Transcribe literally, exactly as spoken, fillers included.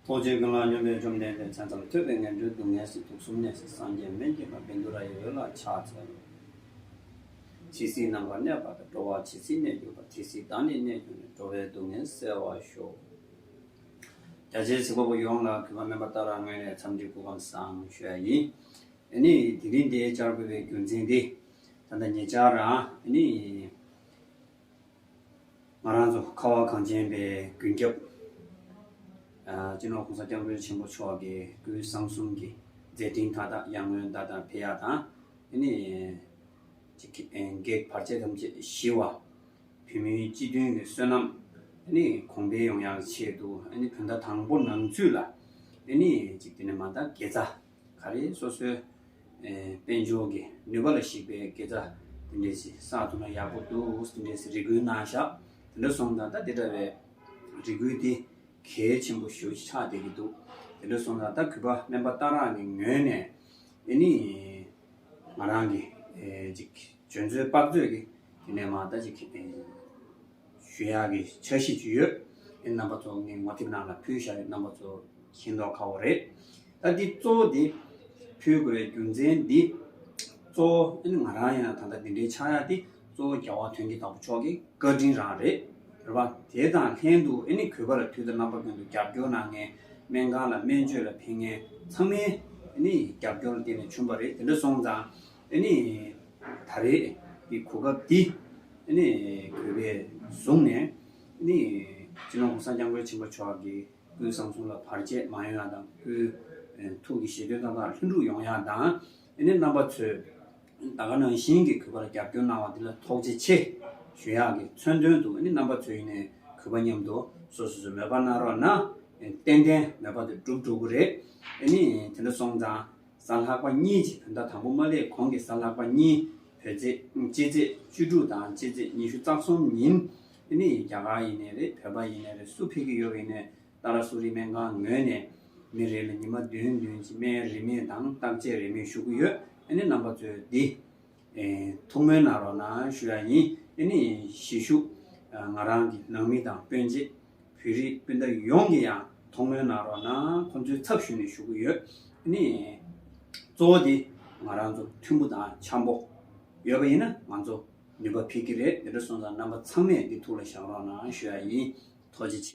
ཐུགས་རྗེ་ཀུན་ལ་སྙོམས་པའི་བཅོམ་ལྡན་འདས། མཚན་ཙམ་ཐོས་པས་ངན་འགྲོའི་སྡུག་བསྔལ་སེལ། དུག་གསུམ་ནད་སེལ་སངས་རྒྱས་སྨན་གྱི་བུ། བཻ་ཌཱུརྱ་ཡི་འོད་ལ་ཕྱག་འཚལ་ལོ། ཇི་སྲིད་ནམ་མཁའ་གནས་པ་དང་། འགྲོ་བ་ཇི་སྲིད་གནས་གྱུར་པ། དེ་སྲིད་བདག་ནི་གནས་གྱུར་ནས། འགྲོ་བའི་སྡུག་བསྔལ་སེལ་བར་ཤོག། རྒྱ་ཆེའི་གཟིགས་པ་པོ་ཡོངས་ལ་གུས་པ་སྨན་པ་ཏཱ་ར་ངོས་ནས་འཚམས་འདྲི་སྐུ་ཁམས་བཟང་ཞུ་ཡ་ཡིན། ཨ་ནི་དེ་རིང་འདི་བཅར་དགོས་པའི་རྒྱུ་མཚན་འདི། ད་ལྟ་ཉེ་ཆར་རང་ཨ་ནི། ང་རང་ཚོ་ཁ་བ་གངས་ཅན་པའི་མགོན་སྐྱབས། ཨ་སྤྱི་ནོར་༸གོང་ས་༸སྐྱབས་མགོན་ཆེན་པོ་མཆོག་གི་སྐུའི་གསང་གསུམ་གྱི་མཛད་འཕྲིན་མཐའ་དག་ཡར་ངོའི་ཟླ་ལྟར་འཕེལ་ཡག་དང་། ཨ་ནི་ཅིག་གི་ཨེ་བགེགས་བར་ཆད་ཐམས་ཅད་ཞི་བ། བོད་མིའི་སྤྱི་མཐུན་གྱི་བསོད་ནམས་ཨ་ནི་གོང་འཕེལ་ཡོང་ཡག་གི་ཆེད་དུ། ཨ་ནི་བོད་ཟླ་དང་པོ་ནང་ཚུད་ལ་ཨ་ནི་ཅིག་དེ་ནས་མ་ད་དགེ་རྩ། ག་རེ་སོ་སོའི་ཨེ་དཔལ་འབྱོར་གྱི་ནུས་པ་ལ་གཞིགས་པའི་དགེ་རྩ་དེ་འདྲས་ཞིག་བསགས་ཐུབ་ན་ཡག་པོ་འདུག། དེ་འདྲས་ཞིག་རེ་སྐུལ་གནང་ཤག། དེ་འདྲ་སོང་ཙང་ད་དེ་འདྲ་བའི་རེ་སྐུལ་དེ་གལ་ཆེན་པོ་ཞེ་པོ་ཅིག་ཆགས་བསྡད་ཀྱི་འདུག། དེ་འདྲ་སོང་ཙང་ད་གུས་པ་སྨན་པ་ཏཱ་ར་གི་ངོས་ནས་ཨ་ནི་ང་རང་གི་ཨེ་ཅིག་འཇོན་ཚོད་དཔག་ཚོད་ཀྱི་དེ་ནས་མ་ད་ཅིག་ཨེ་ཞུ་ཡག་གི་འཆར་གཞི་ཅིག་ཡོད། ཨེ་རྣམ་པ་ཚོ་ངས་ངོ་དེབ་ནང་ལ་ཕུལ་བཞག་ཡོད། རྣམ་པ་ཚོ་མཁྱེན་མདོག་ཁ་པོ་རེད། ད་འདི་གཙོ་བོ་འདི་ཕུལ་དགོས་པའི་རྒྱུ་མཚན་འདི་གཙོ་བོ་ཨེ་ནི་ང་རང་ཡང་ད་ལྟ་འདི་འདྲའི་ཆགས་ཡག་འདི་གཙོ་བོ་རྒྱལ་བ་དོན་གྱི་བདག་པོ་མཆོག་གི་བཀའ་དྲིན་རང་རེད། རེད་པ། དེ་དང་ལྷན་དུ་ཨེ་ནི་གུས་པ་ལ་དུས་དང་རྣམ་པ་ཀུན་ཏུ་རྒྱབ་སྐྱོར་གནང་མཁན། སྨན་ཁང་ལ་སྨན་བཅོས་ལ་ཕེབས་མཁན་ཚང་མའི་ཨེ་ནི་རྒྱབ་སྐྱོར་ལ་བརྟེན་ནས་བྱུང་བ་རེད། དེ་འདྲ་སོང་ཙང་ཨེ་ནི་ད་རེས་ཀྱི་གོ་སྐབས་འདི་ཨ་ནི་གུས་པས་བཟུང་ནས། ཨ་ནི་སྤྱི་ནོར་༸གོང་ས་༸སྐྱབས་མགོན་ཆེན་པོ་མཆོག་གི་སྐུའི་གསང་གསུམ་ལ་བར་ཆད་མ་ཡོང་ཡག་དང་། སྐུའི་ཨེ་ཐུགས་ཀྱི་བཞེད་དོན་མཐའ་དག་ལྷུན་གྲུབ་ཡོང་ཡག་དང་། ཨ་ནི་རྣམ་པ་ཚོས་ད་ག་ནང་བཞིན་གྱི་གུས་པ་ལ་རྒྱབ་སྐྱོར་གནང་བ་འདི་ལ་ཐུགས་རྗེ་ཆེ་ཞུ་ཡག་གི་མཚོན་དོན་དུ། ཨ་ནི་རྣམ་པ་ཚོ་ཡིན་ནའི་གུས་པ་མཉམ་དུ་སོ་སོ་སོ་མོས་པ་གནང་རོགས་གནང་། ཨེ་ཏན་ཏན་མོས་པ་དེ་འགྲུབ་འགྲོ་གི་རེད། ཨ་ནི་དེ་འདྲ་སོང་ཙང་། གཟའ་ལྷག་པ་གཉིས་ཀྱི་བོད་ཟླ་དང་པོ་མ་སླེབས་གོང་གི་གཟའ་ལྷག་པ་གཉིས། བོད་ཚེས་སྤྱི་ཚེས་བཅུ་དྲུག་དང་སྤྱི་ཚེས་ཉི་ཤུ་རྩ་གསུམ་ཉིན། ཨ་ནི་རྒྱ་གར་ཡིན་ནའི་རེད། བོད་པ་ཡིན་ནའི་རེད། སུ་ཕེབས་ཀྱི་ཡོད་པ་ཡིན་ནའི་ཏཱ་ར་སུ་རི་སྨན་ཁང་ངོས་ནས་མི་རེ་ལ་ཉི་མ་བདུན་བདུན་གྱི་སྨན་རིན་མེད་དང་བརྟག་དཔྱད་རིན་མེད་ཞུ་གི་ཡོད། ཨ་ནི་རྣམ་པ་ཚོས་འདི་ཨེ་ཐུགས་སྨོན་གནང་རོགས་གནང་ཞུ་ཡ་ཡིན། ཨ་ནི་གཞིས་བཞུགས་ང་རང་གི་ནང་མི་དང་སྤུན་མཆེད། བོད་རིགས་སྤུན་ཟླ་ཡོངས་ཀྱིས་ཡང་ཐུགས་སྨོན་གནང་རོགས་གནང་། ཁོང་ཚོའི་ཚབ་ཞུས་ནས་ཞུ་གི་ཡོད། ཨ་ནི་གཙོ་བོ་དེ་ང་རང་ཚོ་མཐུན་པོ་དང་འཆམ་པོ་ཡོད་པ་ཡིན་ན་ང་ཚོ་ནུས་པ་འཕེལ་གྱི་རེད། དེ་འདྲ་སོང་ཙང་རྣམ་པ་ཚང་མས་འདི་ཐུགས་ལ་བཞག་རོགས་གནང་ཞུ་ཡ་ཡིན། ཐུགས་རྗེ་ཆེ།